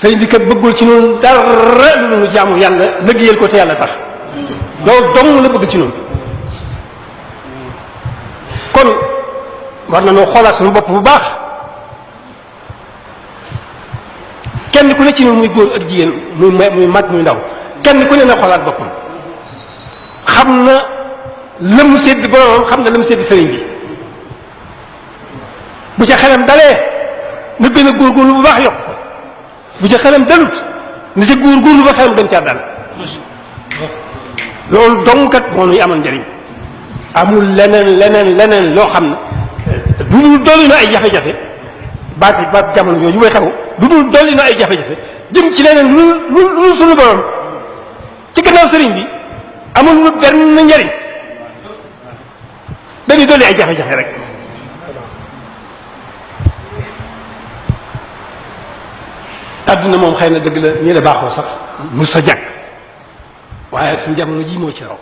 sëriñ bi kat bëggul ci noonu dara lu nu jaamu yàlla liggéeyal ko te yàlla tax loolu dong la bëgg ci noonu kon war na noo xoolaat suñu bopp bu baax kenn ku ne ci noonu muy góor ak jigéen muy mag muy ndaw kenn ku ne na xoolaat boppam xam na la mu sédd boromam xam na la mu sédd sëriñ bi bu ca xelam dalee na gën a góorgóorlu bu baax yokk ko bu ca xelam dalut na ca góorgóorlu ba xelam gën caa dal loolu dong kat moo nuy amal njëriñ amul leneen loo xam ne du dul dolli na ay jafe-jafe baat jamono yooyu mooy xew du dul dolli na ay jafe-jafe jëm ci leneen lu sunu borom ci gannaaw sëriñ bi amul lu benn njëriñ dañuy dolli ay jafe-jafe rek àdduna moom xëy na dëgg la ñii la baaxoo sax mu sa jàkk waaye suñu jamono ji moo ci raw